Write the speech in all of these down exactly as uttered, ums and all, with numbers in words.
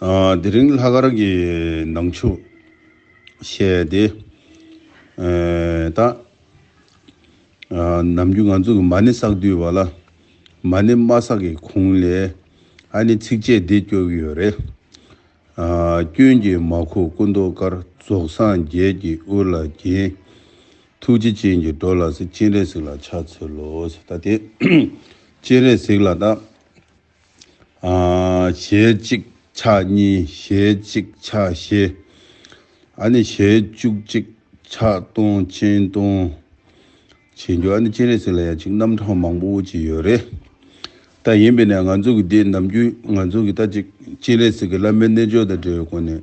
ཨ། དེ་རིང་ལྷག་དཀར་གྱི་ནང་ཆོས་བཤད་དེ། ཨ། ད། ཨ། ནམ་རྒྱུན་ང་ཚོ་གི་མ་ཎི་བསགས་དུས་བ་ལ། མ་ཎི་མ་བསགས་ཀྱི་གོང་ལས་ཨ་ནི་ཚིགས་བཅད་འདི་སྐྱོར་གྱི་ཡོད་རེད། ཨ། སྐྱོན་གྱིས་མ་གོས་སྐུ་མདོག་དཀར། རྫོགས་སངས་རྒྱས་ཀྱི་དབུ་ལ་བརྒྱན། ཐུགས་རྗེ་ཅན་གྱི་འགྲོ་ལ་གཟིགས། སྤྱན་རས་གཟིགས་ལ་ཕྱག་འཚལ་ལོ། ད་དེ་སྤྱན་རས་གཟིགས་ལ་ད། ཨ། ཞལ་གཅིག་ཕྱག་གཉིས། ཞལ་གཅིག་ཕྱག་བཞི། ཨ་ནི་ཞལ་བཅུ་གཅིག་ཕྱག་སྟོང་སྤྱན་སྟོང་བྱེད་རྒྱུ། ཨ་ནི་སྤྱན་རས་གཟིགས་ལ་ཡང་ཅིག་རྣམ་གྲངས་མང་པོ་ཅིག་ཡོད་རེད། ད་ཡིན་པས་ན་ང་ཚོ་གི་འདི་ནམ་རྒྱུན་ང་ཚོ་གི་ད་ཅིག་སྤྱན་རས་གཟིགས་ཀྱི་བླ་མའི་རྣལ་འབྱོར་དང་འབྲེལ་བའི་སྒོ་ནས་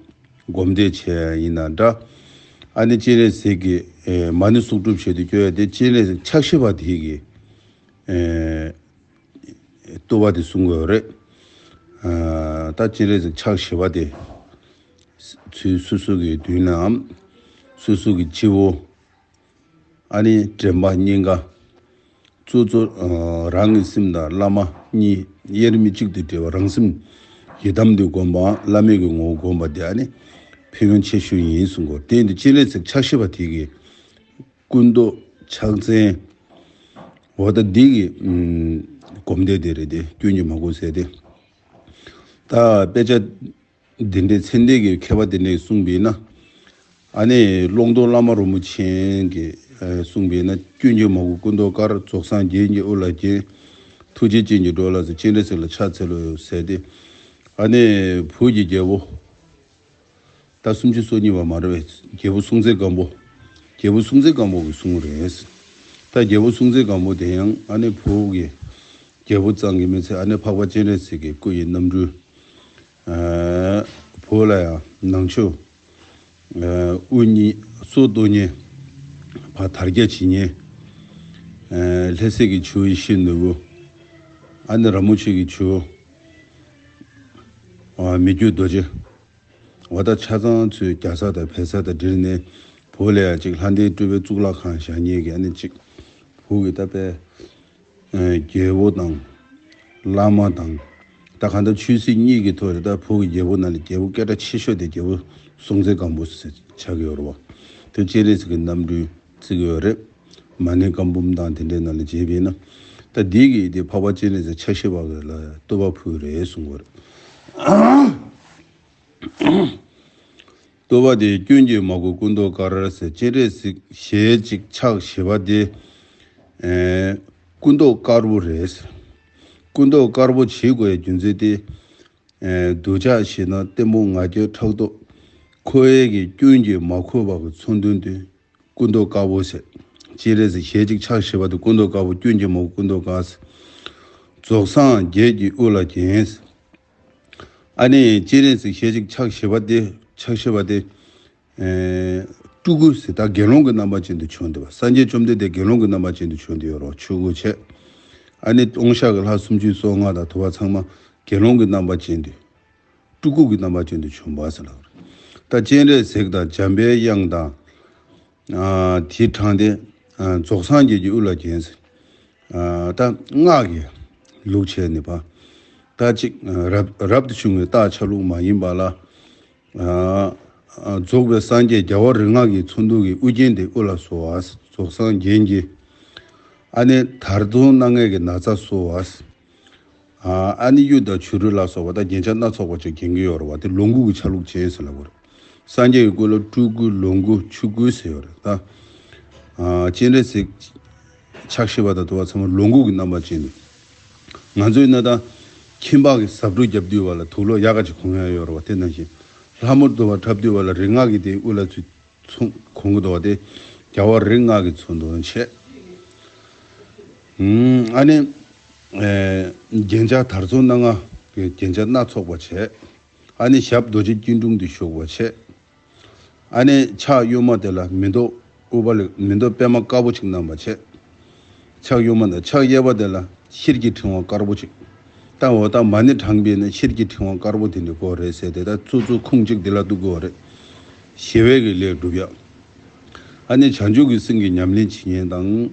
སྒོམ་བཟླས་བྱས་ཡ་ཡིན་ན་འདྲ། ཨ་ནི་སྤྱན་རས་གཟིགས་ཀྱི་ཨེ་མ་ཎི་གསོག་སྒྲུབ་བྱེད་དུ་སྐྱོ་ཡ་དེ་སྤྱན་རས་གཟིགས་ཕྱག་བཞི་པ་དེ་གི་ཨེ། བསྟོད་པ་དེ་གསུང་དགོས་རེད། ཨ། ད་སྤྱན་རས་གཟིགས་ཕྱག་བཞི་པ་དེ། ཚུལ་སོ་སོ་གི་མདུན་ལའམ། སོ་སོ་གི་སྤྱི་བོ། ཨ་ནི་དྲན་པ་སྙིང་ག་གཙོ་གཙོ། ཨ། རང་གི་སེམས་དང་བླ་མ་གཉིས་དབྱེར་མེད་གཅིག་ཏུ་འདྲེས་པ། རང་སེམས་ཡི་དམ་དུ་བསྒོམ་པའམ་བླ་མེད་ཀྱི་ངོ་བོ་བསྒོམ་པ་དེ་ཨ་ནི་ཕན་ཡོན་ཆེ་ཤོས་ཡིན་གསུང་གོ། དེ་ཡིན་དུས་སྤྱན་རས་གཟིགས་ཕྱག་བཞི་པ་དེ་གི་སྐུ་མདོག་ཕྱག་མཚན། འོ་ད་འདི་གི་ཨུམ་སྒོམ་བཟླས་དེ་རེད་དེ། སྐྱོན་གྱིས་མ་གོས་ཟེར་དེ། ད་དཔེ་ཆ་འདི་འདྲའི་ཚད་ལྡན་གྱི་མཁས་པ་དེ་འདྲས་གསུངས་པས་ན། ཨ་ནི་ཀློང་རྡོལ་བླ་མ་རིན་པོ་ཆེ་གིས་ཨ་གསུངས་པས་ན། སྐྱོན་གྱིས་མ་གོས་སྐུ་མདོག་དཀར། རྫོགས་སངས་རྒྱས་ཀྱི་དབུ་ལ་བརྒྱན། ཐུགས་རྗེ་ཅན་གྱི་འགྲོ་ལ་གཟིགས། སྤྱན་རས་གཟིགས་ལ་ཕྱག་འཚལ་ལོ་ཟེར་ཏེ། ཨ་ནི་བོད་ཀྱི་རྒྱལ་པོ། ད་སུམ་ཅུ་སོ་གཉིས་པ་མ་རེད་པས། རྒྱལ་པོ་སྲོང་བཙན་སྒམ་པོ། རྒྱལ་པོ་སྲོང་བཙན་སྒམ་པོ་གི་གསུང་རེད། ད་རྒྱལ་པོ་སྲོང་བཙན་སྒམ་པོ་དེ་ཡང་ཨ་ནི་བོད་ཀྱི་རྒྱལ་པོ་ཙམ་གྱིས་མི་ཚད། ཨ་ནི་འཕགས་པ་སྤྱན་རས་གཟིགས་ཀྱི་སྐུ་ཡི་རྣམ་སྤྲུལ། ཨ། བོད་ལ་ཡང་ནང་ཆོས། ཨ། དབུ་བརྙེས། སྲོལ་གཏོད་མཁན། ཕར་དར་རྒྱས་བྱེད་མཁན། ཨ། ལྷ་སྲས་ཀྱི་ཇོ་བོ་ཡེ་ཤེས་ནོར་བུ། ཨ་ནི་ར་མོ་ཆེ་གི་ཇོ་བོ། ཨ། མི་བསྐྱོད་རྡོ་རྗེ། འོ་ད་ཆ་ཚང་ཚོས་རྒྱ་བཟའ་དང་བལ་བཟའ་དང་འབྲེལ་ནས་བོད་ལ་ཡང་ཅིག་ལྷ་ལྡན་སྤྲུལ་པའི་གཙུག་ལག་ཁང་བཞེངས་མཁན་གྱི་ཨ་ནི་ཅིག་བོད་ཀྱི་ད་དཔེ། ཨ། རྒྱལ་པོ་དང་། བླ་མ་དང་། ད་གང་ལྟར་ཆོས་སྲིད་གཉིས་ཀྱི་ཐོག་ལ་ད་བོད་ཀྱི་རྒྱལ་པོ་ནང་ལ་རྒྱལ་པོ་སྐད་གྲགས་ཆེ་ཤོས་དེ་རྒྱལ་པོ་སྲོང་བཙན་སྒམ་པོ་ཟེར་ཆགས་ཀྱི་ཡོད་རེད་བ། དེ་སྤྱན་རས་གཟིགས་ཀྱི་རྣམ་སྤྲུལ་བརྩི་གི་ཡོད་རེད། མ་ཎི་བཀའ་འབུམ་དང་དེ་འདྲའི་ནང་ལ་མཇལ་བས་ན། ད་འདི་གི་དེ་འཕགས་པ་སྤྱན་རས་གཟིགས་ཕྱག་བཞི་པ་ལ་བསྟོད་པ་ཕུལ་རེད་གསུང་གི་ཡོད་རེད། བསྟོད་པ་དེ་སྐྱོན་གྱིས་མ་གོས་སྐུ་མདོག་དཀར་ཟེར། སྤྱན་རས་གཟིགས་ཞལ་གཅིག་ཕྱག་བཞི་པ་དེ། ཨེ། སྐུ་མདོག་དཀར་པོ་རེད་ཟེར། སྐུ་མདོག་དཀར་པོ་བྱེད་དགོས་ཡའི་རྒྱུ་མཚན་དེ། ཨེ། འདོད་ཆགས་ཞེ་སྡང་གཏི་མུག་ང་རྒྱལ་ཕྲག་དོག་འཁོར་བའི་གི་སྐྱོན་གྱིས་མ་གོས་པ་གི་མཚོན་དོན་དེ། སྐུ་མདོག་དཀར་པོ་ཟེར། སྤྱན་རས་གཟིགས་ཞལ་གཅིག་ཕྱག་བཞི་པ་དེ་སྐུ་མདོག་དཀར་པོ། སྐྱོན་གྱིས་མ་གོས་སྐུ་མདོག་དཀར་ཟེར། རྫོགས་སངས་རྒྱས་ཀྱི་དབུ་ལ་བརྒྱན་ཟེར། ཨ་ནི་སྤྱན་རས་གཟིགས་ཞལ་གཅིག་ཕྱག་བཞི་པ་དེ། ཕྱག་བཞི་པ་དེ། ཨེ། སྤྲུལ་སྐུ་ཟེར། ད་དགེ་སློང་གི་རྣམ་པ་ཅན་དུ་བྱོན་བསྡད་པ། སངས་རྒྱས་བཅོམ་ལྡན་འདས་དགེ་སློང་གི་རྣམ་པ་ཅན་དུ་བྱོན་བསྡད་ཡོད་རེད་བ། ཆོས་སྐུ་བྱས། ཨ་ནི་ལྟོང་བཤགས་ཀྱི་ལྷ་སུམ་ཅུ་སོ་ལྔ་དང་དུ་བ་ཚང་མ་དགེ་སློང་གི་རྣམ་པ་ཅན་དུ། སྤྲུལ་སྐུ་གི་རྣམ་པ་ཅན་དུ་བྱོན་པ་ཟེར་ལབ་རེད། ད་སྤྱན་རས་གཟིགས་དང་འཇམ་པའི་དབྱངས་དང་། ཨ། དེ་དྲངས་ཏེ། ཨ། རྫོགས་སངས་རྒྱས་ཀྱི་དབུ་ལ་བརྒྱན་ཟེར། ཨ། ད་སྔགས་ཀྱི་ལུགས་བྱས་ནས་པ། ད་ཅིག་རབ་རབ་ཏུ་བྱུང་བའི་རྟགས་ཆ་ལུགས་མ་ཡིན་པ་ལ། ཨ། རྫོགས་པའི་སངས་རྒྱས་རྒྱལ་བ་རིགས་ལྔ་གི་ཚོགས་འདུ་གི་དབུ་རྒྱན་དེ་དབུ་ལ་གསོལ་བ། རྫོགས་སངས་རྒྱས་ཀྱི། ཨ་ནི་དར་ཚོན་སྣ་ལྔའི་གི་ན་བཟའ་གསོལ་བ། ཨ། ཨ་ནི་གཡུ་དང་བྱུ་རུ་ལ་སོགས་པ་ད་རྒྱན་ཆ་སྣ་ཚོགས་པ་ཅིག་གྱོན་གྱི་ཡོད་རེད་བ། དེ་ལོངས་སྐུ་གི་ཆ་ལུགས་ཅན་ཟེར་ལབ་དགོས་རེད། སངས་རྒྱས་ཀྱི་སྐུ་ལ་སྤྲུལ་སྐུ་ལོངས་སྐུ་ཆོས་སྐུ་ཟེར་ཡོད་རེད་ད། ཨ། སྤྱན་རས་གཟིགས་ཕྱག་བཞི་པ་དང་དུ་བ་ཚང་མ་ལོངས་སྐུ་གི་རྣམ་པ་ཅན་དུ། ང་ཚོ་ཡིན་ན་ད་ཁྱིམ་པ་གི་ཟབ་སྒྲུབ་རྒྱབ་དུས་བ་ལ་དུག་ལོག་ཡག་ག་ཅིག་གོན་ཡ་ཡོད་རེད་བ། དེ་ནང་བཞིན་ལྷ་མོ་དུ་བ་འཁྲབ་དུས་བ་ལ་རིགས་ལྔ་གི་དེ་དབུ་ལ་ཚུད། ཚོང་གོང་གི་འདུག་བ་དེ། རྒྱལ་བ་རིགས་ལྔ་གི་ཚོགས་འདུ་བྱས། ཨ་ནི། ཨེ། རྒྱན་ཆ་དར་ཚོན་སྣ་ལྔ་གི་རྒྱན་ཆ་སྣ་ཚོགས་པ་བྱས། ཨ་ནི་ཞབས་རྡོ་རྗེ་སྐྱིལ་ཀྲུང་དུ་བཞུགས་པ་བྱས། ཨ་ནི་ཕྱག་གཡོན་མ་དེ་ལ་མེ་ཏོག་ཨུཏྤལ་མེ་ཏོག་པད་མ་དཀར་པོ་ཅིག་བསྣམས་པ་བྱས། ཕྱག་གཡོན་མ་དང་ཕྱག་གཡས་པ་དེ་ལ་ཤེལ་གྱི་ཕྲེང་བ་དཀར་པོ་ཅིག་ད་འོ་ད་མ་ཎི་བགྲངས་པས་ན་ཤེལ་གྱི་ཕྲེང་བ་དཀར་པོ་དེ་འདྲ་དགོས་རེད་ཟེར་ཏེ། ད་ཙུ་ཙུ་ཁུང་གཅིག་འདི་ལ་གཏུག་དགོས་རེད། ཞི་བའི་གི་ལས་སྒྲུབ་ཡ། ཨ་ནི་བྱང་ཆུབ་ཀྱི་སེམས་ཀྱི་ཉམས་ལེན་བྱེད་མཁན་དང་།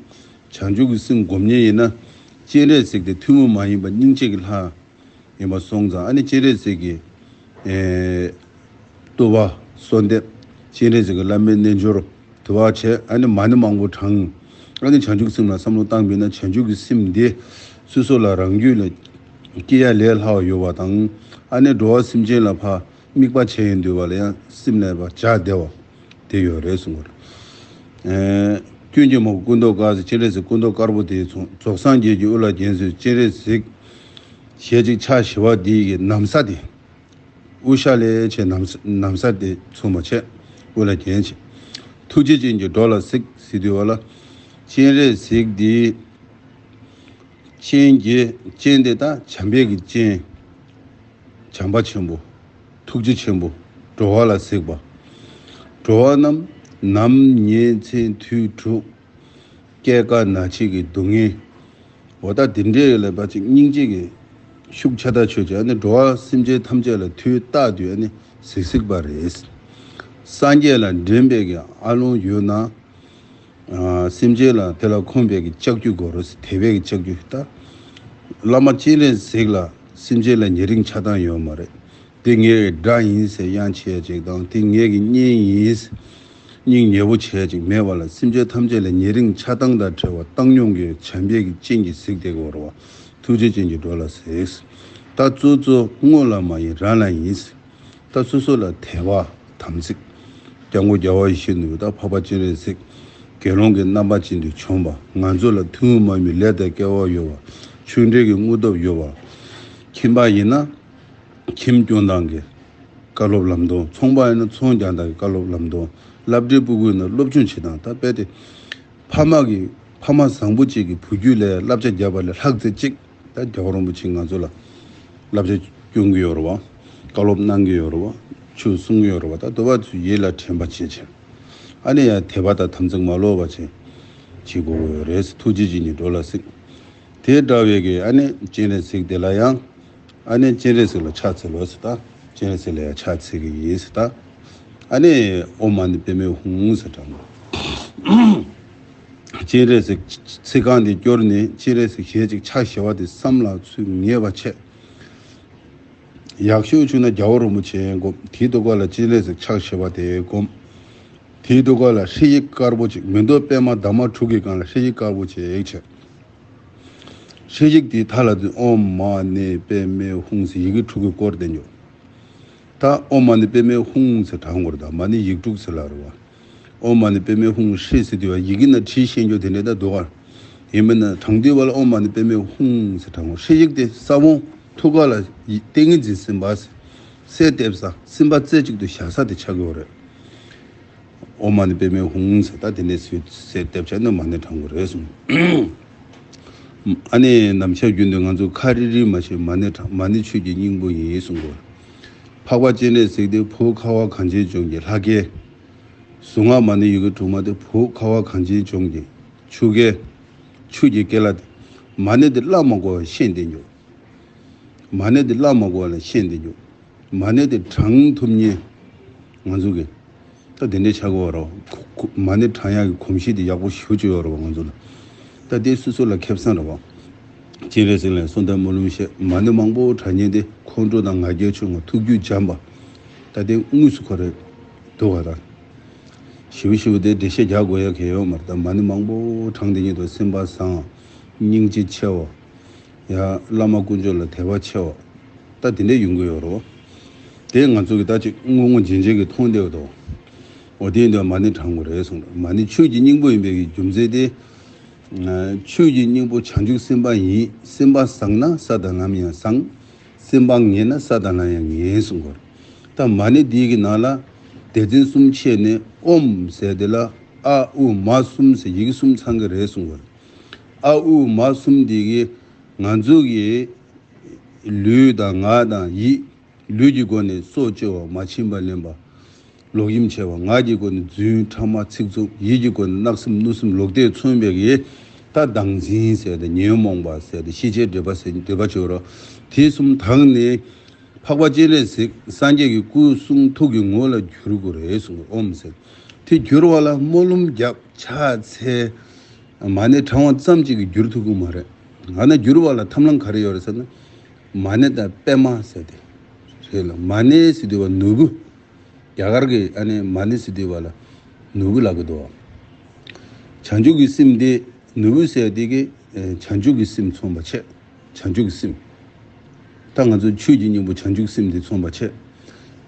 བྱང་ཆུབ་ཀྱི་སེམས་སྒོམ་མཁན་ཡིན་ན། སྤྱན་རས་གཟིགས་དེ་ཐུན་མོང་མ་ཡིན་པ་སྙིང་རྗེ་གི་ལྷ་ཡིན་པ་སོང་ཙང་། ཨ་ནི་སྤྱན་རས་གཟིགས་ཀྱི་ ཨེ། བཏུ་བ། གསོལ་འདེབས། སྤྱན་རས་གཟིགས་ཀྱི་བླ་མའི་རྣལ་འབྱོར་དུ་བ་བྱས། ཨ་ནི་མ་ཎི་མང་པོ་བགྲངས། ཨ་ནི་བྱང་ཆུབ་སེམས་ལ་བསམ་བློ་བཏང་བས་ན་བྱང་ཆུབ་ཀྱི་སེམས་འདི་སོ་སོ་ལ་རང་རྒྱུད་ལ་སྐྱེ་ཡ་ལས་སླ་བ་ཡོད་པ་དང་། ཨ་ནི་འགྲོ་བ་སེམས་ཅན་ལ་ཕར་དམིགས་པ་བྱས་ཡོང་དུས་བ་ལ་ཡང་སེམས་ལ་ཕར་འཇགས་བདེ་བ་དེ་ཡོད་རེད་གསུངས་པ་རེད། ཨེ། ཀུན་གྱི་མ་སྐུ་མདོག་དཀར་ཟེར། སྤྱན་རས་གཟིགས་སྐུ་མདོག་དཀར་པོ་དེ་མཚུངས། རྫོགས་སངས་རྒྱས་ཀྱི་དབུ་ལ་བརྒྱན་ཟེར། སྤྱན་རས་གཟིགས་ཞལ་གཅིག་ཕྱག་བཞི་པ་འདི་གི་ན་བཟའ་དེ། དབུ་ཞྭ་ལས་བྱས་ན་བཟའ་ན་བཟའ་དེ་མཚུངས་པ་བྱས། དབུ་ལ་བརྒྱན་བྱས། ཐུགས་རྗེ་ཅན་གྱིས་འགྲོ་ལ་གཟིགས་ཟེར་དུས་བ་ལ། སྤྱན་རས་གཟིགས་འདི་སྤྱན་གྱི་སྤྱན་དེ་དག་བྱམས་པའི་གི་སྤྱན། བྱམས་པ་ཆེན་པོ། ཐུགས་རྗེ་ཆེན་པོ། འགྲོ་བ་ལ་གཟིགས་པ། འགྲོ་བ་རྣམས་ནམ་ཉིན་མཚན་དུས་དྲུག་སྐྱེ་རྒ་ན་འཆི་གི་སྡུག་བསྔལ། འོ་ད་དེ་འདྲའི་ལ་ཕར་ཅིག་སྙིང་རྗེ་གི་ཤུགས་ཆེ་ཐག་ཆོད་ཅིག་ཨ་ནི་འགྲོ་བ་སེམས་ཅན་ཐམས་ཅད་ལ་དུས་རྟག་ཏུ་ཨ་ནི་གཟིགས་གཟིགས་པ་རེད། སངས་རྒྱས་ལ་འདྲེན་པའི་གི་ཨ་ལོང་ཡོད་ན། ཨ། སེམས་ཅན་ལ་དེ་ལ་ཁོམ་པའི་གི་ལྕགས་ཀྱུ་དགོས་རེད། དད་པའི་གི་ལྕགས་ཀྱུ་ད། བླ་མ་སྤྱན་རས་གཟིགས་ལ་སེམས་ཅན་ལ་ཉེ་རིང་ཆགས་སྡང་ཡོད་མ་རེད། དེ་ངའི་དགྲ་ཡིན་ཟེར་གཡང་ཆེ་ཅིག་དང་། དེ་ངའི་གི་གཉེན་ཡིན་ཟེར་སྙིང་ཉེ་པོ་བྱེད་ཅིག་མེད་པ་ལ། སེམས་ཅན་ཐམས་ཅད་ལ་ཉེ་རིང་ཆགས་སྡང་དང་བྲལ་བ་བཏང་སྙོམས་ཀྱི་བྱམས་པའི་གི་སྤྱན་གྱིས་གཟིགས་དེ་དགོས་རེད་བ། ཐུགས་རྗེ་ཅན་གྱིས་འགྲོ་ལ་གཟིགས། ད་གཙོ་གཙོ་དངོས་ལ་མ་ཡིན་རང་ལ་ཡིན་ཟེར། ད་སོ་སོ་ལ་དད་པ་དམ་ཚིག་སྐྱབས་མགོན་རྒྱལ་བ་ཡིད་བཞིན་ནོར་བུ་དང་འཕགས་པ་སྤྱན་རས་གཟིགས་དགེ་སློང་གི་རྣམ་པ་ཅན་དུ་བྱོན་པ། ང་ཚོ་ལ་ཐུན་མོང་མ་ཡིན་པའི་ལས་དང་སྐལ་བ་ཡོད་པ། ཆོས་འབྲེལ་གྱི་དངོས་སྟོབས་ཡོད་པ། ཁྱིམ་པ་ཡིན་ན་ཁྱིམ་སྐྱོང་སྟངས་ཀྱི་བཀའ་སློབ་ལམ་སྟོན། ཚོང་པ་ཡིན་ན་ཚོང་རྒྱག་སྟངས་ཀྱི་བཀའ་སློབ་ལམ་སྟོན། སློབ་གྲྭའི་སྤུ་གུ་ཡིན་ན་སློབ་སྦྱོང་བྱེད་སྟངས། ད་དཔེ་དེ། ཕ་མ་གི་ཕ་མ་བཟང་པོ་གཅིག་གི་བུ་རྒྱུད་ལ་བསླབ་བྱ་བརྒྱབ་པ་ལས་ལྷག་ཙམ་གཅིག་ད་རྒྱལ་བ་རིན་པོ་ཆེས་ང་ཚོ་ལ་བསླབ་བྱ་སྐྱོན་གྱི་ཡོད་རེད་བ། བཀའ་སློབ་གནང་གི་ཡོད་རེད་བ། ཆོས་གསུང་གི་ཡོད་རེད་བ། ད་དུ་བ་ཚོས་ཡིད་ལ་དྲན་པ་བྱེད་ཅིང་། ཨ་ནི་ཡང་དད་པ་དང་དམ་ཚིག་མ་ལོག་པ་བྱེད་བྱེད་དགོས་ཀྱི་ཡོད་རེད། ཐུགས་རྗེ་ཅན་གྱིས་འགྲོ་ལ་གཟིགས། དེ་འདྲ་བའི་གི་ཨ་ནི་སྤྱན་རས་གཟིགས་དེ་ལ་ཡང་། ཨ་ནི་སྤྱན་རས་གཟིགས་ལ་ཕྱག་འཚལ་ལོ་ཟེར་ད། སྤྱན་རས་གཟིགས་ལ་ཡང་ཕྱག་འཚལ་གི་ཡིན་ཟེར་ད། ཨ་ནི་ཨོཾ་མ་ཎི་པདྨེ་ཧཱུྃ་ཟེར་དྲངས་པ། སྤྱན་རས་གཟིགས་ཚིག་རྐང་འདི་སྐྱོར་ནས་སྤྱན་རས་གཟིགས་ཞལ་གཅིག་ཕྱག་བཞི་པ་དེ་བསམ་ལ་ཚུར་ངེས་པ་བྱས། ཡག་ཤོས་བྱུང་ན་རྒྱལ་བ་རིན་པོ་ཆེ་བསྒོམ། དེའི་ཐུགས་ཀ་ལ་སྤྱན་རས་གཟིགས་ཕྱག་བཞི་པ་དེ་བསྒོམ། དེའི་ཐུགས་ཀ་ལ་ཧྲཱིཿཡིག་དཀར་པོ་གཅིག་མེ་ཏོག་པད་མ་འདབ་མ་དྲུག་གི་སྒང་ལ་ཧྲཱིཿཡིག་དཀར་པོ་གཅིག་བྱས། ཧྲཱིཿཡིག་དེའི་མཐའ་ལ་དེ་ཨོཾ་མ་ཎི་པདྨེ་ཧཱུྃ་ཟེར་ཡི་གེ་དྲུག་གིས་བསྐོར་ཏེ་འཇོག་ད་ཨོཾ་མ་ཎི་པདྨེ་ཧཱུྃ་ཟེར་བགྲང་དགོས་རེད། ད་མ་ཎི་ཡིག་དྲུག་ཟེར་ལབ་རེད་བ། ཨོཾ་མ་ཎི་པདྨེ་ཧཱུྃ། ཧྲཱིཿཟེར་དུས་བ་ཡི་གེ་ན་བྲིས་ཤེས་འཇོག་དེ་འདྲ་ད་འདུག་ག་ཡིན་མིན་ན་བགྲང་དུས་བ་ལ་ཨོཾ་མ་ཎི་པདྨེ་ཧཱུྃ་ཟེར་བགྲང་དགོས། ཧྲཱིཿཡིག་དེ་ས་བོན་ཐུགས་ཀ་ལ་ཏིང་ངེ་འཛིན་སེམས་དཔའ་ཟེར་གསལ་འདེབས་ས། སེམས་པ་རྩེ་གཅིག་ཏུ་བཞག་ས་དེ་ཆགས་ཀྱི་ཡོད་རེད། ཨོཾ་མ་ཎི་པདྨེ་ཧཱུྃ་ཟེར་ད་དེ་ནས་སུས་གསལ་འདེབས་བྱས་ན་མ་ཎི་བགྲང་དགོས་རེད་གསུངས། ཨ་ནི་ནམ་ཞག་རྒྱུན་དུ་ང་ཚོ་ཁ་རིལ་རིལ་མ་བྱེད། མ་ཎི་བགྲང་། མ་ཎི་ཆོས་ཀྱི་སྙིང་པོ་ཡིན་གསུང་དགོས། འཕགས་པ་སྤྱན་རས་གཟིགས་དེ་བོད་ཁ་བ་གངས་ཅན་ལྗོངས་ཀྱི་ལྷ་སྐལ། གཟུངས་སྔགས་མ་ཎི་ཡི་གེ་དྲུག་མ་དེ་བོད་ཁ་བ་གངས་ཅན་ལྗོངས་ཀྱི་ཆོས་སྐལ། ཆོས་ཀྱི་སྐལ་བ་དེ། མ་ཎི་དེ་བླ་མ་གོ་བ་ཤེས་ཏེ་འཇོག་མ་ཎི་དེ་བླ་མ་གོ་བ་ལ་ཤེས་ཏེ་འཇོག་མ་ཎི་དེ་བགྲང་ཐུབ་མཁན་ང་ཚོ་གི་ད་དེ་འདྲའི་ཆགས་ཀྱི་ཡོད་རེད་བ། ཁོ་ཁོ་མ་ཎི་བགྲང་ཡག་གི་གོམས་གཤིས་དེ་ཡག་པོ་ཞེ་པོ་ཅིག་ཡོད་རེད་བ་ང་ཚོ་ལ། ད་དེ་སོ་སོ་ལ་ཁེ་བཟང་རེད་བ། སྤྱན་རས་གཟིགས་ལ་གསོལ་འདེབས་སྨོན་ལམ་བཤད། མ་ཎི་མང་པོ་བགྲང་མཁན་དེ་ཁོང་ཁྲོ་དང་ང་རྒྱལ་ཆུང་བ། ཐུགས་རྒྱུད་འཇམ་པ། ད་དེ་དངོས་སུ་ཁོ་རེ་འདུག་ག་ད་ཞེ་པོ་ཞེ་པོ་དེ་འགྲེལ་བཤད་རྒྱག་དགོས་ཡག་གང་ཡང་ཡོད་མ་རེད། ད་མ་ཎི་མང་པོ་བགྲང་དེ་ཉིད་དུ་སེམས་པ་བཟང་། སྙིང་རྗེ་ཆེ་བ། ཡང་བླ་མ་དཀོན་མཆོག་ལ་དད་པ་ཆེ་བ། ད་དེ་འདྲ་ཡོང་གི་ཡོད་རེད་བ། དེ་ང་ཚོ་གི་ད་ཅིག་དངོས་དངོས་རྗེན་རྗེན་གྱི་མཐོང་བསྡད་པ་དང་། འོ་དེ་འདྲ་མ་ཎི་བགྲང་དགོས་རེད་གསུངས་རེད། མ་ཎི་ཆོས་ཀྱི་སྙིང་པོ་ཡིན་པའི་གི་རྒྱུ་མཚན་དེ། ཆོས་ཀྱི་སྙིང་པོ་བྱང་ཆུབ་སེམས་དཔའ་ཡིན། སེམས་པ་བཟང་ན་ས་དང་ལམ་ཡང་བཟང་། སེམས་པ་ངན་ན་ས་དང་ལམ་ཡང་ངན་གསུངས་པ་རེད། ད་མ་ཎི་འདི་གི་ནང་ལ་སྡེ་ཚན་གསུམ་ཕྱེ་ནས་ཨོཾ་ཟེར་དེ་ལ་ཨ་ཨུ་མ་གསུམ་ཟེར་ཡི་གེ་གསུམ་ཚང་གི་རེད་གསུངས་པ་རེད། ཨ་ཨུ་མ་གསུམ་འདི་གིས་ང་ཚོ་གི་ལུས་དང་ངག་དང་ཡིད། ལུས་ཀྱི་སྒོ་ནས་སྲོག་གཅོད་པ། མ་བྱིན་པ་ལེན་པ། ལོག་གཡེམ་བྱེད་པ། ངག་གི་སྒོ་ནས་རྫུན་ཕྲ་མ་ཚིག་རྩུབ། ཡིད་ཀྱི་སྒོ་ནས་བརྣབ་སེམས་གནོད་སེམས་ལོག་ལྟས་མཚོན་པའི་གི་ད་བདག་འཛིན་ཟེར་ཏེ་ཉོན་མོངས་པ་ཟེར་ཏེ་ཤེས་བྱའི་སྒྲིབ་པ་ཟེར་སྒྲིབ་པ་བྱེད་རོ། དེ་གསུམ་དག་ནས་འཕགས་པ་སྤྱན་རས་གཟིགས་སངས་རྒྱས་ཀྱི་སྐུ་གསུང་ཐུགས་ཀྱི་ངོ་ལ་བསྒྱུར་དགོས་རེད་གསུངས། ཨོཾ་ཟེར། དེ་བསྒྱུར་བ་ལ་སྨོན་ལམ་བརྒྱབ་ཕྱག་འཚལ། མ་ཎི་བགྲང་བ་ཙམ་གཅིག་གིས་བསྒྱུར་ཐུབ་ཀྱི་མ་རེད། ང་ན་བསྒྱུར་བ་ལ་ཐབས་ལམ་ག་རེ་ཡོད་རེད་ཟེར་ན། མ་ཎི་དང་པད་མ་ཟེར་ཏེ། རེད་ལ། མ་ཎི་ཟེར་དུས་བ་ནོར་བུ། རྒྱ་གར་གྱི་ཨ་ནི་མ་ཎི་ཟེར་དུས་བ་ལ་ནོར་བུ་ལབ་ཀྱི་འདུག། བྱང་ཆུབ་ཀྱི་སེམས་དེ་ནོར་བུ་ཟེར་དེ་གི་བྱང་ཆུབ་ཀྱི་སེམས་མཚོན་པ་བྱས། བྱང་ཆུབ་ཀྱི་སེམས། ད་ང་ཚོ་ཆོས་ཀྱི་སྙིང་པོ་བྱང་ཆུབ་སེམས་དེ་མཚོན་པ་བྱས།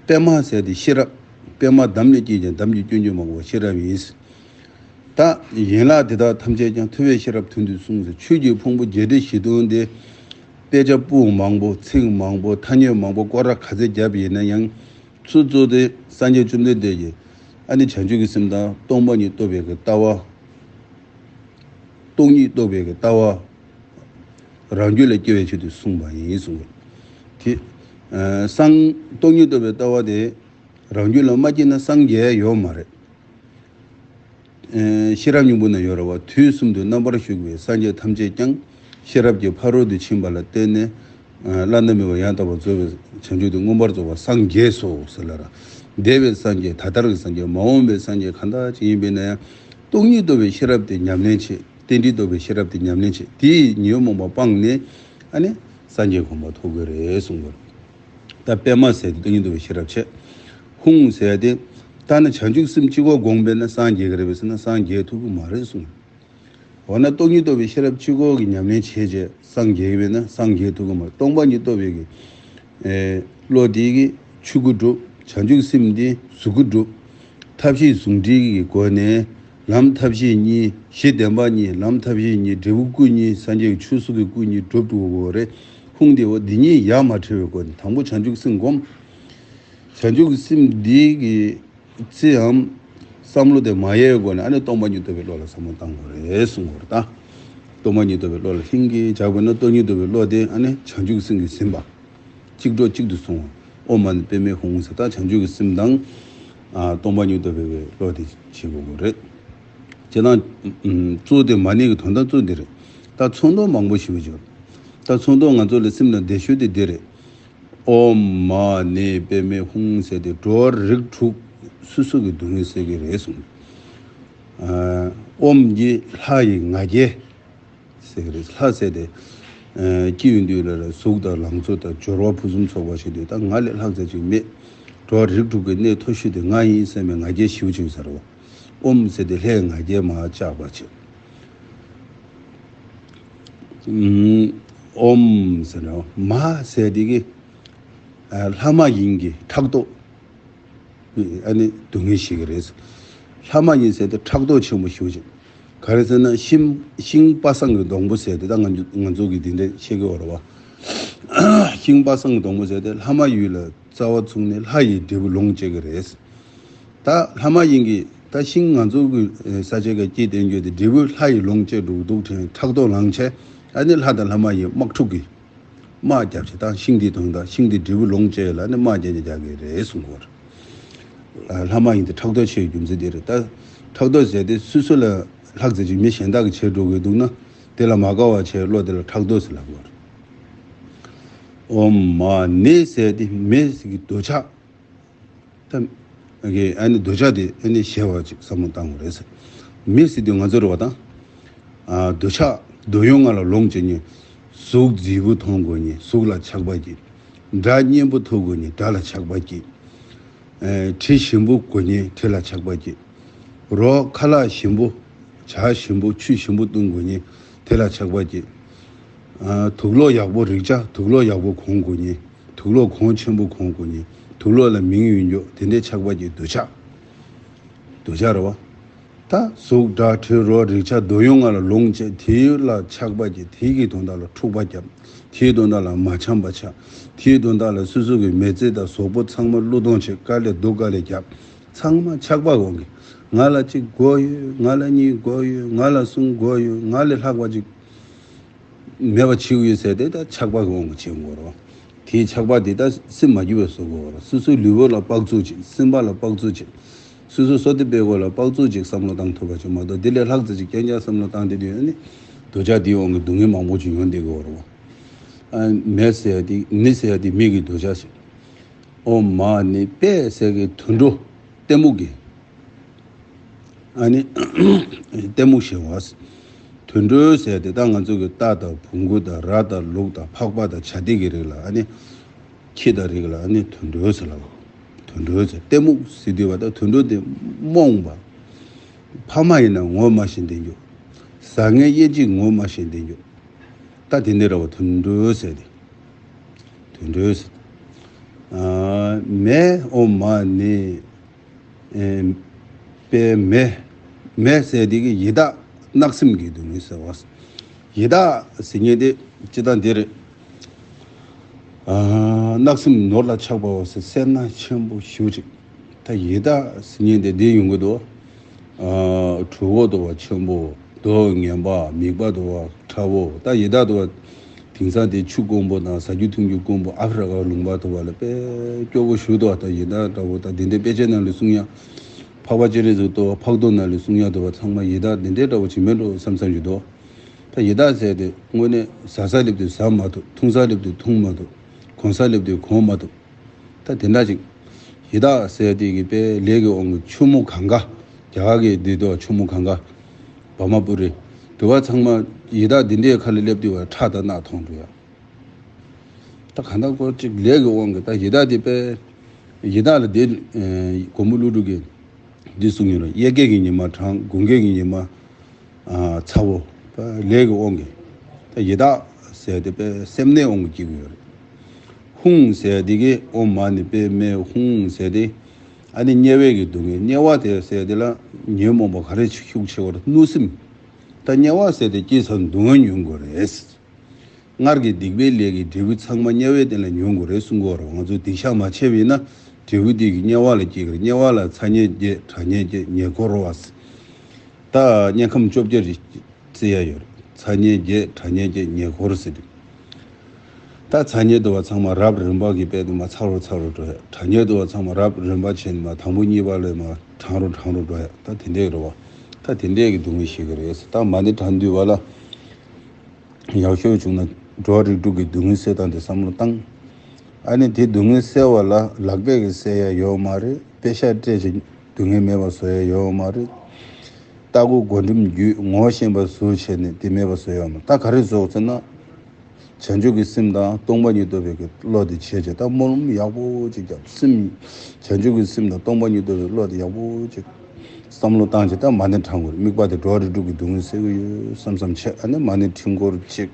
པདྨ་ཟེར་དེ་ཤེས་རབ། པདྨ་འདམ་ལས་སྐྱེས་ཀྱང་འདམ་གྱི་སྐྱོན་བརྗོད་མ་དགོས་པ་ཤེས་རབ་ཡིན། ད་ཡན་ལག་དེ་དག་ཐམས་ཅད་ཀྱང་ཐུབ་པས་ཤེས་རབ་དོན་དུ་གསུངས་ཟེར། ཆོས་ཀྱི་ཕུང་པོ་བརྒྱད་ཁྲི་བཞི་སྟོང་དེ། དཔེ་ཆ་སྤུ་མང་པོ་ཚིག་མང་པོ་ཐ་སྙད་མང་པོ་སྐོར་ར་ག་ཚད་བརྒྱབ་ཡིན་ན་ཡང་། ཚུར་གཙོ་དེ་སངས་རྒྱས་བཅོམ་ལྡན་འདས་ཀྱིས་ཨ་ནི་བྱང་ཆུབ་ཀྱི་སེམས་དང་སྟོང་པ་ཉིད་རྟོགས་པའི་གི་ལྟ་བ། སྟོང་ཉིད་རྟོགས་པའི་གི་ལྟ་བ། རང་རྒྱུད་ལ་སྐྱེ་བའི་ཆེད་དུ་གསུངས་པ་ཡིན་གསུངས་པ། དེ། ཨ། སངས། སྟོང་ཉིད་རྟོགས་པའི་ལྟ་བ་དེ་རང་རྒྱུད་ལ་མ་སྐྱེས་ན་སངས་རྒྱས་ཡོད་མ་རེད། ཨ། ཤེས་རབ་སྙིང་པོ་ན་ཡོད་རེད་བ། དུས་གསུམ་དུ་རྣམ་པར་བཞུགས་པའི་སངས་རྒྱས་ཐམས་ཅད་ཀྱང་ཤེས་རབ་ཀྱི་ཕ་རོལ་ཏུ་ཕྱིན་པ་ལ་བརྟེན་ནས། ཨ། བླ་ན་མེད་པ་ཡང་དག་པར་རྫོགས་པའི་བྱང་ཆུབ་ཏུ་མངོན་པར་རྫོགས་པར་སངས་རྒྱས་སོ་ཟེར་ལ་ར། འདས་པའི་སངས་རྒྱས། ད་ལྟར་གྱི་སངས་རྒྱས། མ་འོངས་པའི་སངས་རྒྱས་གང་དག་ཅིག་ཡིན་པས་ན་ཡང་། སྟོང་ཉིད་རྟོགས་པའི་ཤེས་རབ་དེ་ཉམས་ལེན་བྱེད། རྟེན་འབྲེལ་རྟོགས་པའི་ཤེས་རབ་དེ་ཉམས་ལེན་བྱེད། དེ་ཡིས་ཉོན་མོངས་པ་སྤངས་ནས་ཨ་ནི་སངས་རྒྱས་གོ་འཕང་ཐོབ་དགོས་རེད་གསུངས་པ་རེད། ད་པདྨ་ཟེར་དེ་སྟོང་ཉིད་རྟོགས་པའི་ཤེས་རབ་བྱས། ཧཱུྃ་ཟེར་དེ། ད་ནི་བྱང་ཆུབ་སེམས་གཅིག་པོ་བསྒོམས་པས་ན་སངས་རྒྱས་ཀྱི་རེད་པས་ཟེར་ན་སངས་རྒྱས་ཐུབ་ཀྱི་མ་རེད་གསུངས། འོ་ན་སྟོང་ཉིད་རྟོགས་པའི་ཤེས་རབ་གཅིག་པོ་གི་ཉམས་ལེན་བྱས་རྗེས་སངས་རྒྱས་པས་ན་སངས་རྒྱས་ཐུབ་ཀྱི་མ་རེད། སྟོང་པ་ཉིད་རྟོགས་པའི་གི། ཨེ། བློ་དེ་གིས་ཆོས་སྐུ་གྲུབ། བྱང་ཆུབ་སེམས་དེ་གཟུགས་སྐུ་གྲུབ། ཐབས་ཤེས་ཟུང་འབྲེལ་གྱི་སྒོ་ནས་ལམ་ཐབས་ཤེས་གཉིས། གཞི་བདེན་པ་གཉིས། ལམ་ཐབས་ཤེས་གཉིས། འབྲས་བུ་སྐུ་གཉིས། སངས་རྒྱས་ཀྱི་ཆོས་གཟུགས་ཀྱི་སྐུ་གཉིས་གྲུབ་འགྲོ་དགོས་རེད། ཧཱུྃ་དེ་འོ་འདི་གཉིས་ཡ་མ་བྲལ་བའི་སྒོ་ནས་དང་པོ་བྱང་ཆུབ་སེམས་བསྒོམ། བྱང་ཆུབ་སེམས་འདི་གི་ཚེའམ་བསམ་བློ་དེ་མ་ཡལ་བའི་སྒོ་ནས་ཨ་ནི་སྟོང་པ་ཉིད་རྟོགས་པའི་བློ་ལ་བསམ་བློ་བཏང་དགོས་རེད་གསུངས་པ་རེད་ད། སྟོང་པ་ཉིད་རྟོགས་པའི་བློ་ལ་ལྷིང་གིས་བཞག་པས་ན་སྟོང་ཉིད་རྟོགས་པའི་བློ་དེ་ཨ་ནི་བྱང་ཆུབ་སེམས་ཀྱིས་ཟིན་པ། གཅིག་གྲོགས་གཅིག་ཏུ་སོང་བ། ཨོཾ་མ་ཎི་པདྨེ་ཧཱུྃ་ཟེར། ད་བྱང་ཆུབ་ཀྱི་སེམས་དང་། ཨ། སྟོང་པ་ཉིད་རྟོགས་པའི་བློ་དེ་བྱེད་དགོས་ཀྱི་རེད། བྱས་ཙང་། ཨ། གཙོ་དེ་མ་ཎི་གི་དོན་དག་གཙོ་འདི་རེད། ད་ཚོགས་མདོ་མང་པོ་ཞུ་བ་བྱོས། ད་ཚོགས་མདོ་ང་ཚོ་ལ་སེམས་ལ་བདེ་ཤོས་དེ་འདི་རེད། ཨོཾ་མ་ཎི་པདྨེ་ཧཱུྃ་ཟེར་དེ་འགྲོ་བ་རིགས་དྲུག་སོ་སོ་གི་སྡུག་བསྔལ་སེལ་གྱི་རེད་གསུངས། ཨ། ཨོཾ་གྱིས་ལྷ་ཡི་ང་རྒྱལ་ཟེར་གྱི་རེད། ལྷ་ཟེར་དེ། ཨ། སྐྱེ་ཡོང་དུས་ལ་ལ་གཟུགས་དང་ལང་ཚོ་དང་འབྱོར་བ་ཕུན་སུམ་ཚོགས་པ་ཞིག་འདུག། ད་ང་ལས་ལྷག་ཙམ་ཅིག་མེད། འགྲོ་བ་རིགས་དྲུག་གི་གནས་མཐོ་ཤོས་དེ་ང་ཡིན་བསམ་པའི་ང་རྒྱལ་ཞེ་པོ་ཅིག་ཟེར་བ། ཨོཾ་ཟེར་དེ་ལྷའི་ང་རྒྱལ་མར་བཅག་པ་བྱེད། ཨོཾ་ཟེར་ན་མ་ཟེར་དེ་གི། ཨ། ལྷ་མ་ཡིན་གྱི་ཕྲག་དོག། ཨ་ནི་སྡུག་བསྔལ་ཞིག་རེད། ལྷ་མ་ཡིན་ཟེར་དེ་ཕྲག་དོག་ཆེན་པོ་ཞེ་པོ་ཅིག། ག་རེ་ཟེར་ན་ཤིང་། ཤིང་པ་སངས་ཀྱི་སྡོང་པོ་ཟེར་དེ་ད་ང་ཚོ་ང་ཚོ་གི་དེ་འདྲ་བཤད་ཀྱི་ཡོད་རེད་བ། ཤིང་པ་སངས་ཀྱི་སྡོང་པོ་ཟེར་དེ་ལྷ་མ་ཡུལ་ལ་རྩ་བ་ཚུགས་ནས་ལྷ་ཡི་འབྲས་བུ་ལོངས་སྤྱད་ཀྱི་རེད། ད་ལྷ་མ་ཡིན་གྱི་ད་ཤིང་ང་ཚོ་གི་ས་ཆ་ག་སྐྱེས་བསྡད་རྒྱུ་དེ་འབྲས་བུ་ལྷ་ཡི་ལོངས་སྤྱད་འགྲོ་གི་འདུག་དྲན་ཕྲག་དོག་ལངས་བྱས། ཨ་ནི་ལྷ་དང་ལྷ་མ་ཡིན་དམག་འཁྲུག་གི། དམག་རྒྱབ་བྱས་ད་ཤིང་འདི་དོན་དག་ཤིང་འདི་འབྲས་བུ་ལོངས་སྤྱད་ལ་ནི་དམག་རྒྱབ་རྒྱབ་རྒྱག་གི་རེད་གསུངས་པ་རེད། ལྷ་མ་ཡིན་དེ་ཕྲག་དོག་ཆེ་བའི་རྒྱུ་མཚན་དེ་རེད་ད། ཕྲག་དོག་ཟེར་དེ་སོ་སོ་ལ་ལྷག་ཙམ་ཅིག་མི་གཞན་དག་གིས་བྱེད་འགྲོ་གི་འདུག་ན། དེ་ལ་མ་དགའ་བ་བྱས་བློ་དེ་ལ་ཕྲག་དོག་ཟེར་ལབ་པ་རེད། ཨོཾ་མ་ཎི་ཟེར་དེ་མི་ཟེར་གི་འདོད་ཆགས། ད་ཨ་ནི་འདོད་ཆགས་དེ་ཨ་ནི་ཞི་བ་ཅིག་བསམ་བློ་བཏང་དགོས་རེད་ཟེར། མི་ཟེར་དུས་ང་ཚོ་རེད་བ་དང་། ཨ། འདོད་ཆགས་འདོད་ཡོན་ལྔ་ལ་ལོངས་སྤྱོད་མཁན། གཟུགས་མཛེས་པོ་མཐོང་དགོས་མཁན་གཟུགས་ལ་ཆགས་པ་སྐྱེ། སྒྲ་སྙན་པོ་ཐོས་དགོས་མཁན་སྒྲ་ལ་ཆགས་པ་སྐྱེ། ཨ། དྲི་ཞིམ་པོ་དགོས་མཁན་དྲི་ལ་ཆགས་པ་སྐྱེ། རོ་ཁ་ལག་ཞིམ་པོ། ཇ་ཞིམ་པོ་ཆུ་ཞིམ་པོ་བཏུང་དགོས་མཁན་དེ་ལ་ཆགས་པ་སྐྱེ། ཨ། དུག་ལོག་ཡག་པོ་རེག་བྱ་དུག་ལོག་ཡག་པོ་གོན་དགོས་མཁན། དུག་ལོག་གོང་ཆེན་པོ་གོན་དགོས་མཁན། དུག་ལོག་ལ་མིང་ཡོད་འཇོག་དེ་འདྲའི་ཆགས་པ་སྐྱེ། འདོད་ཆགས། འདོད་ཆགས་རེད་བ། ད་གཟུགས་སྒྲ་དྲི་རོ་རེག་བྱ་འདོད་ཡོན་ལྔ་ལ་ལོངས་སྤྱད་དེ་ལ་ཆགས་པ་སྐྱེ། དེ་གི་དོན་དག་ལ་འཁྲུག་པ་བརྒྱབ། དེའི་དོན་དག་ལ་མ་འཆམ་པ་ཆགས། དེའི་དོན་དག་ལ་སོ་སོ་གི་མི་ཚེ་དང་གཟུགས་པོ་ཚང་མ་བློས་གཏོང་བྱེད། དཀའ་ལས་སྡུག་དཀའ་ལས་བརྒྱབ། ཚང་མ་ཆགས་པ་འོང་གི། ང་ལ་གཅིག་དགོས་ཡོད། ང་ལ་གཉིས་དགོས་ཡོད། ང་ལ་གསུམ་དགོས་ཡོད། ང་ལས་ལྷག་པ་ཅིག་མེད་པ་བྱེད་ཀྱི་ཡོད་ཟེར་ཏེ་ད་ཆགས་པ་གི་དབང་གིས་བྱེད་དགོས་རེད། དེའི་ཆགས་པ་དེ་ད་སེམས་མ་སྐྱིད་པ་བཟོ་དགོས་རེད། སོ་སོའི་ལུས་པོ་ལ་དཔག་ཚུགས་ཅིག་སེམས་པ་ལ་དཔག་ཚུགས་ཅིག་སོ་སོའི་བསོད་བདེ་སྤེལ་དགོས་ལ་དཔག་ཚུགས་ཅིག་བསམ་བློ་བཏང་ཐུབ་པ་ཅིག་མ་གཏོགས་དེ་ལས་ལྷག་ཙམ་ཅིག་རྐྱང་རྐྱང་བསམ་བློ་བཏང་དེ་དུས་ཨ་ནི་འདོད་ཆགས་དེའི་དབང་གིས་སྡུག་བསྔལ་མང་པོ་ཅིག་ཡོང་བསྡད་དགོས་རེད། ཨ། མི་ཟེར་ཡ་དེ་ནི་ཟེར་ཡ་དེ་མི་གི་འདོད་ཆགས་ཤིག་ཨོཾ་མ་ཎི་པད་ཟེར་གི་དུད་འགྲོ་གཏི་མུག་གི། ཨ་ནི་གཏི་མུག་ཞེས་པ། དུད་འགྲོ་ཟེར་དེ་ད་ང་ཚོ་གི་རྟ་དང་བོང་གུ་དང་ར་དང་ལུག་དང་ཕག་པ་དང་བྱ་དེ་གི་རིགས་ལ་ཨ་ནི་ ཁྱི་དང་རིགས་ལ་ནི་དུད་འགྲོ་ཟེར་ལ། དུད་འགྲོ་ཟེར་གཏི་མུག་ཟེར་དུས་བ་ད་དུད་འགྲོ་དེ་རྨོངས་པ། ཕ་མ་ཡིན་ན་ངོ་མ་ཤེས་བསྡད་རྒྱུ། བཟང་ངན་དབྱེ་འབྱེད་ངོ་མ་ཤེས་བསྡད་རྒྱུ། ད་དེ་འདྲ་བ་དུད་འགྲོ་ཟེར་ཏེ། དུད་འགྲོ་ཟེར། ཨ། མེ་ཨོ་མ་ནི། ཨེ། པའི་མེ། མེ་ཟེར་དེ་གི་ཡི་དྭགས་བརྣབ་སེམས་ཀྱི་སྡུག་བསྔལ་ཟེར་བ། ཡི་དྭགས་ཟེར་མཁན་དེ་སྤྱིར་བཏང་འདི་རེད། ཨ། བརྣབ་སེམས་ནོར་ལ་ཆགས་པའོ་ཟེར་སེར་སྣ་ཆེན་པོ་ཞེ་པོ་ཅིག་ད་ཡི་དྭགས་ཟེར་མཁན་དེ་འདི་ཡོང་གི་འདུག་ཨ། གྲོད་ཁོག་དུ་བ་ཆེན་པོ། མདོག་ངན་པ། མིད་པ་དུ་བ་ཁྲ་བོ། ད་ཡི་དྭགས་དུ་བ་དེང་སང་དེ་ཆུ་དཀོན་པོ་དང་ཟ་རྒྱུ་འཐུང་རྒྱུ་དཀོན་པོ་ཨ་ཧྥེ་རི་ཀ་ལུང་པ་དུ་བ་ལ་དཔེ་སྐྱོ་པོ་ཞེ་པོ་འདུག་ད་ཡི་དྭགས་འདྲ་བོ་ད་དེ་འདྲའི་དཔེ་ཆའི་ནང་ལ་གསུང་ཡ། འཕགས་པ་སྤྱན་རས་གཟིགས་དུ་བ་འཕགས་མདོ་ནང་ལ་གསུང་ཡ་དུ་བ་ཚང་མ་ཡི་དྭགས་དེ་འདྲའི་འདྲ་བོ་ཅིག་མེད་འགྲོ་བསམ་བསམ་ཞིག་འདུག་ད་ཡི་དྭགས་ཟེར་དེ་དངོས་གནས་ཟ་ས་སླེབས་དུས་ཟ་མ་ཐུབ། འཐུང་ས་སླེབས་དུས་འཐུང་མ་ཐུབ། གོན་ས་སླེབས་དུས་གོན་མ་ཐུབ། ད་དེ་འདྲ་ཅིག་ཡི་དྭགས་ཟེར་དེ་གི་དཔེ་ལས་ཀྱི་དབང་གིས་ཆུ་མོ་གངྒཱ། རྒྱ་གར་གྱི་འདི་དུ་ཆུ་མོ་གངྒཱ། བ་མ་པུ་རི། དུ་བ་ཚང་མ་ཡི་དྭགས་འདི་འདྲའི་ཁ་ལ་སླེབས་དུས་བ་ཁྲག་དང་རྣག་མཐོང་འགྲོ་ཡ། ད་གང་ལྟར་སྐོར་ཅིག་ལས་ཀྱི་དབང་གིས་ད་ཡི་དྭགས་དེ་དཔེ། ཡི་དྭགས་ལ་དེ། ཨེ། མགོན་པོ་ཀླུ་སྒྲུབ་ཀྱིས་འདི་གསུངས་ཡོད་རེད། དབྱར་སྐྱེས་ཀྱི་ཉི་མ་གྲང་། དགུན་སྐྱེས་ཀྱི་ཉི་མ། ཨ། ཚ་བོ། ལས་ཀྱི་དབང་གིས། ད་ཡི་དྭགས་ཟེར་དེ་དཔེ་སེམས་ནད་དབང་གིས་སྐྱེ་གི་ཡོད་རེད། ཧཱུྃ་ཟེར་དེ་གི་ཨོཾ་མ་ཎི་པདྨེ་ཧཱུྃ་ཟེར་དེ། ཨ་ནི་དམྱལ་བའི་གི་སྡུག་བསྔལ། དམྱལ་བ་དེ་ཟེར་དེ་ལ་ཉོན་མོངས་པ་ག་རེ་ཤུགས་ཆེ་བ་རེད། གནོད་སེམས། ད་དམྱལ་བ་ཟེར་དེ་སྐྱེས་ཚར་སྡུག་བསྔལ་མྱོང་དགོས་རེད། སྔར་གྱི་སྡིག་པའི་ལས་ཀྱི་འབྲས་བུ་ཚང་མ་དམྱལ་བའི་སྟེང་ལ་མྱོང་དགོས་རེད་གསུང་གི་ཡོད་རེད། ང་ཚོ་སྡིག་བཤགས་མ་བྱས་པ་ཡིན་ན་འབྲས་བུ་དེ་གི་དམྱལ་བ་ལ་སྐྱེ་གི་རེད། དམྱལ་བ་ལ་ཚ་དམྱལ་བརྒྱད། གྲང་དམྱལ་བརྒྱད། ཉེ་འཁོར་བ། ད་དམྱལ་ཁམས་བཅོ་བརྒྱད་རེ་བརྩི་ཡ་ཡོད་རེད། ཚ་དམྱལ་བརྒྱད། གྲང་དམྱལ་བརྒྱད། ཉེ་འཁོར་ཟེར་དུས། ད་ཚ་དམྱལ་དུ་བ་ཚང་མ་རབ་རིམ་པ་གི་དཔེ་དུ་མ་ཚ་རུ་ཚ་རུ་འགྲོ་ཡ། གྲང་དམྱལ་དུ་བ་ཚང་མ་རབ་རིམ་པ་བྱས་ནས་མ་དང་པོ་གཉིས་པ་ལས་མ་གྲང་རུ་གྲང་རུ་འགྲོ་ཡ། ད་དེ་འདྲའི་རེད་བ། ད་དེ་འདྲའི་གི་སྡུག་བསྔལ་ཤེས་གི་རེད། ད་མ་ཎི་བགྲང་དུས་བ་ལ། ཡག་ཤོས་བྱུང་ན་འགྲོ་བ་རིགས་དྲུག་གི་སྡུག་བསྔལ་སེལ་སྟངས་དེ་བསམ་བློ་བཏང་། ཨ་ནི་དེ་སྡུག་བསྔལ་སེལ་བ་ལ་ལག་པས་ཀྱིས་སེལ་ཡ་ཡོད་མ་རེད། པེ་ཤག་སྤྲད་ཅིག་སྡུག་བསྔལ་མེད་པ་བཟོ་ཡ་ཡོད་མ་རེད། ལྟ་སྒོ་སྒོ་འགྲིམ་བརྒྱུད་ངོ་ཤེས་པ་བཟོ་བྱས་ནས་དེ་མེད་པ་བཟོ་ཡ་ཡོད་མ་རེད། ད་ག་རེ་བཟོ་དགོས་ཟེར་ན། བྱང་ཆུབ་ཀྱི་སེམས་དང་སྟོང་པ་ཉིད་རྟོགས་པའི་གི་བློ་དེ་བྱས་བྱས་ད་སྨོན་ལམ་ཡག་པོ་ཅིག་བརྒྱབ། སེམས། བྱང་ཆུབ་ཀྱི་སེམས་དང་སྟོང་པ་ཉིད་རྟོགས་པའི་བློ་དེ་ཡག་པོ་ཅིག་བསམ་བློ་བཏང་བྱས་ད་མ་ཎི་བགྲང་དགོས་རེད། དམིགས་པ་དེ་འགྲོ་བ་རིགས་དྲུག་གི་སྡུག་བསྔལ་སེལ་གྱི་ཡོད་བསམ་བསམ་བྱས། ཨ་ནི་མ་ཎི་ཁྲི་སྐོར་གཅིག་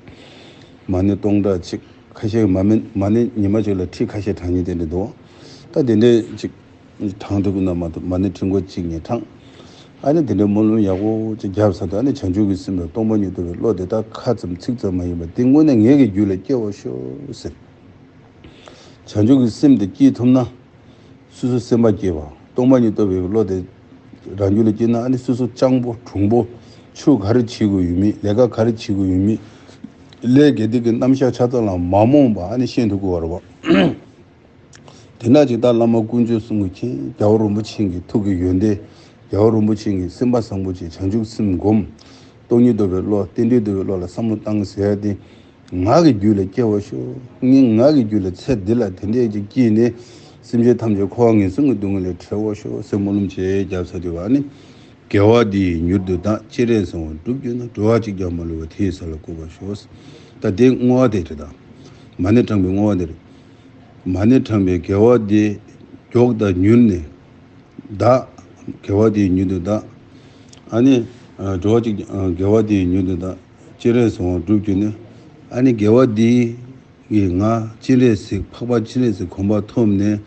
མ་ཎི་སྟོང་ཕྲག་གཅིག་ཁ་ཤས་མ་ཎི་མ་ཎི་ཉི་མ་གཅིག་ལ་ཁྲི་ཁ་ཤས་བགྲང་མཁན་དེ་འདྲ་འདུག་ད་དེ་འདྲས་ཅིག་བགྲང་ཐུབ་ཀྱི་ན་མ་ཐུབ། མ་ཎི་ཁྲི་སྐོར་གཅིག་གཉིས་བགྲང་། ཨ་ནི་དེ་འདྲའི་སྨོན་ལམ་ཡག་པོ་ཅིག་བརྒྱབ་ཚར་དུས་ཨ་ནི་བྱང་ཆུབ་ཀྱི་སེམས་དང་སྟོང་པ་ཉིད་རྟོགས་པའི་བློ་དེ་དག་ཁ་ཙམ་ཚིག་ཙམ་མ་ཡིན་པར་དེ་དངོས་གནས་ངེད་ཀྱི་རྒྱུད་ལ་སྐྱེ་བར་ཤོག་ཟེར། བྱང་ཆུབ་ཀྱི་སེམས་དེ་སྐྱེ་ཐུབ་ན། སོ་སོ་སེམས་པ་སྐྱེ་བ། སྟོང་པ་ཉིད་རྟོགས་པའི་བློ་དེ་རང་རྒྱུད་ལ་སྐྱེས་ན་ཨ་ནི་སོ་སོ་སྤྱང་པོ་གྲུང་པོ། ཆོས་ག་རེ་བྱེད་དགོས་ཡོད་མེད། ལས་ཀ་ག་རེ་བྱེད་དགོས་ཡོད་མེད། ལས་དགེ་སྡིག་གི་རྣམ་གཞག་ཆ་ཚང་ལ་མ་རྨོངས་པ་ཨ་ནི་ཤེས་ཐུབ་དགོས་པ་རེད་བ། དེ་འདྲ་ཅིག་ད་བླ་མ་དཀོན་མཆོག་གསུམ་གྱི་མཁྱེན། རྒྱལ་བ་རིན་པོ་ཆེ་གི་ཐུགས་ཀྱི་ཡོན་ཏན། རྒྱལ་བ་རིན་པོ་ཆེ་གི་སེམས་པ་བཟང་པོ་ཅིག་བྱང་ཆུབ་སེམས་སྒོམ། སྟོང་ཉིད་རྟོགས་པའི་བློ། རྟེན་འབྲེལ་རྟོགས་པའི་བློ་ལ་བསམ་བློ་བཏང་ཟེར་ཡ་དེ། ང་གི་རྒྱུད་ལ་སྐྱེ་བར་ཤོག་ངས་ང་གི་རྒྱུད་ལ་ཚེ་འདི་ལ་དེ་འདྲས་ཀྱི་སྐྱེས་ནས། སེམས་ཅན་ཐམས་ཅད་འཁོར་བ་ངན་སོང་གི་སྡུག་བསྔལ་ལས་གྲོལ་བར་ཤོག་ཟེར་སྨོན་ལམ་ཅིག་བརྒྱབ་ཚར་དུས་བ་ནི། དགེ་བ་འདི་ཡིས་མྱུར་དུ་བདག་སྤྱན་རས་གཟིགས་དབང་འགྲུབ་གྱུར་ན། འགྲོ་བ་གཅིག་ཀྱང་མ་ལུས་པ་དེ་ཡི་ས་ལ་འགོད་པར་ཤོག་ད་དེ་བསྔོ་བ་དེ་རེད་ད། མ་ཎི་བགྲངས་པའི་བསྔོ་བ་དེ་རེད། མ་ཎི་བགྲངས་པའི་དགེ་བ་འདི་མགྱོགས་དང་མྱུར་ནས་བདག་དགེ་བ་འདི་ཡིས་མྱུར་དུ་བདག་ཨ་ནི། འགྲོ་བ་གཅིག་དགེ་བ་འདི་ཡིས་མྱུར་དུ་བདག་སྤྱན་རས་གཟིགས་དབང་འགྲུབ་གྱུར་ནས། ཨ་ནི་དགེ་བ་འདི་ཡིས་ང་སྤྱན་རས་གཟིགས་འཕགས་པ་སྤྱན་རས་གཟིགས་གོ་འཕང་ཐོབ་ནས།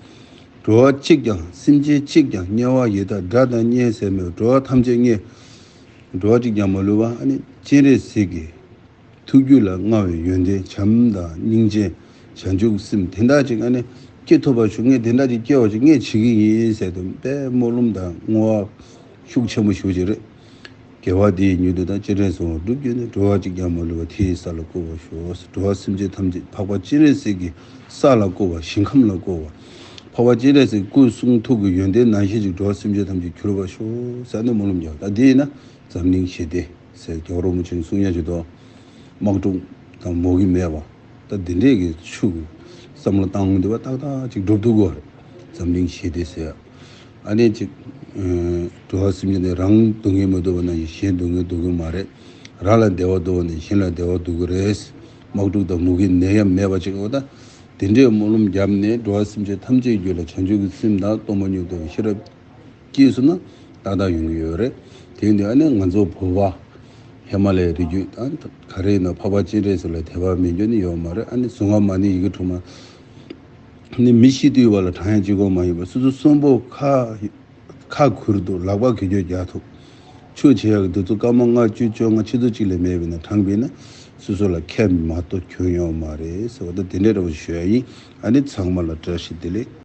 འགྲོ་བ་གཅིག་ཀྱང་སེམས་ཅན་གཅིག་ཀྱང་དམྱལ་བ་ཡི་དྭགས་དགྲ་དང་གཉེན་ཟེར་མེད་པར་འགྲོ་བ་ཐམས་ཅད་ངས་འགྲོ་བ་གཅིག་ཀྱང་མ་ལུས་པ་ཨ་ནི་སྤྱན་རས་གཟིགས་ཀྱི་ཐུགས་རྒྱུད་ལ་མངའ་བའི་ཡོན་ཏན་བྱམས་དང་སྙིང་རྗེ་བྱང་ཆུབ་སེམས་དེ་འདྲ་ཅིག་ཨ་ནི་སྐྱེ་ཐུབ་པ་ཞུ། ངས་དེ་འདྲ་ཅིག་སྐྱེ་བ་ཞིག་ངས་བྱེད་ཀྱི་ཡིན་ཟེར་དུས་དཔེ་སྨོན་ལམ་དང་བསྔོ་བ་ཤུགས་ཆེན་པོ་ཞུ་ཅིག་རེད། དགེ་བ་འདི་ཡིས་མྱུར་དུ་བདག་སྤྱན་རས་གཟིགས་དབང་འགྲུབ་གྱུར་ནས། འགྲོ་བ་གཅིག་ཀྱང་མ་ལུས་པ་དེ་ཡི་ས་ལ་འགོད་པར་ཤོག་འགྲོ་བ་སེམས་ཅན་ཐམས་ཅད་འཕགས་པ་སྤྱན་རས་གཟིགས་ཀྱི་ས་ལ་འགོད་པ། ཞིང་ཁམས་ལ་འགོད་པ། འཕགས་པ་སྤྱན་རས་གཟིགས་སྐུ་གསུང་ཐུགས་ཀྱི་ཡོན་ཏན་ནང་བཞིན་ཅིག་འགྲོ་བ་སེམས་ཅན་ཐམས་ཅད་གྱུར་པར་ཤོག་ཟེར་ནས་སྨོན་ལམ་རྒྱག་ད་འདི་ཡིན་ན་འཛམ་གླིང་ཞི་བདེ་ཟེར་རྒྱལ་བ་རིན་པོ་ཆེས་གསུང་ཡ་ཅིག་འདུག་དམག་འཁྲུག་དང་མུ་གེ་མེད་པ། ད་འདི་འདྲས་ཀྱི་ཆོས་ཀྱི་བསམ་བློ་བཏང་འདི་བ་ཏག་ཏག་ཅིག་འགྲུབ་ཐུབ་དགོས་རེད། འཛམ་གླིང་ཞི་བདེ་ཟེར་ཡ། ཨ་ནི་ཅིག་འགྲོ་བ་སེམས་ཅན་དེ་རང་སྡུག་བསྔལ་མི་འདོད་པ་ནང་བཞིན་གཞན་སྡུག་བསྔལ་འདོད་ཀྱི་མ་རེད། རང་ལ་བདེ་བ་འདོད་པ་ནི་གཞན་ལ་བདེ་བ་འདོད་ཀྱི་རེད། དམག་འཁྲུག་དང་མུ་གེ་ནད་ཡམས་མེད་པ་ཅིག་འོ་ད། དེ་འདྲའི་སྨོན་ལམ་བརྒྱབ་ནས་འགྲོ་བ་སེམས་ཅན་ཐམས་ཅད་རྒྱུད་ལ་བྱང་ཆུབ་ཀྱི་སེམས་དང་སྟོང་པ་ཉིད་རྟོགས་པའི་ཤེས་རབ་སྐྱེས་སོང་ན་ཏག་ཏག་ཡོང་གི་ཡོད་རེད། དེ་ཡིན་དུས་ཨ་ནི་ང་ཚོ་བོད་པ་ཧི་མ་ལ་ཡའི་རི་རྒྱུད་དང་ག་རེ་ཡིན་ན་འཕགས་པ་སྤྱན་རས་གཟིགས་ལ་དད་པ་མེད་རྒྱུ་ནི་ཡོད་མ་རེད། ཨ་ནི་གཟུངས་སྔགས་མ་ཎི་ཡི་གེ་དྲུག་མ་ནི་མི་ཤི་དུས་བར་ལ་བགྲང་ཡག་གཅིག་པོ་མ་ཡིན་པར་སོ་སོ་གསོན་པོ་ཁ་ཁ་ཁུར་འདུག་ལག་པ་གི་རྒྱུ་རྒྱག་ཐུབ། ཆོས་བྱེད་ཡག་གི་དུས་ཚོད་སྐར་མ་ལྔ་བཅུ་བཅོ་ལྔ་ཆུ་ཚོད་གཅིག་ལས་མེད་པས་ན་བགྲངས་པས་ན་སོ་སོ་ལ་ཁེ་མ་གཏོགས་གྱོང་ཡོད་མ་རེད་ཟེར་བ་དང་དེ་འདྲའི་འདྲ་བོ་ཞུ་ཡ་ཡིན། ཨ་ནི་ཚང་མ་ལ་བཀྲ་ཤིས་བདེ་ལེགས།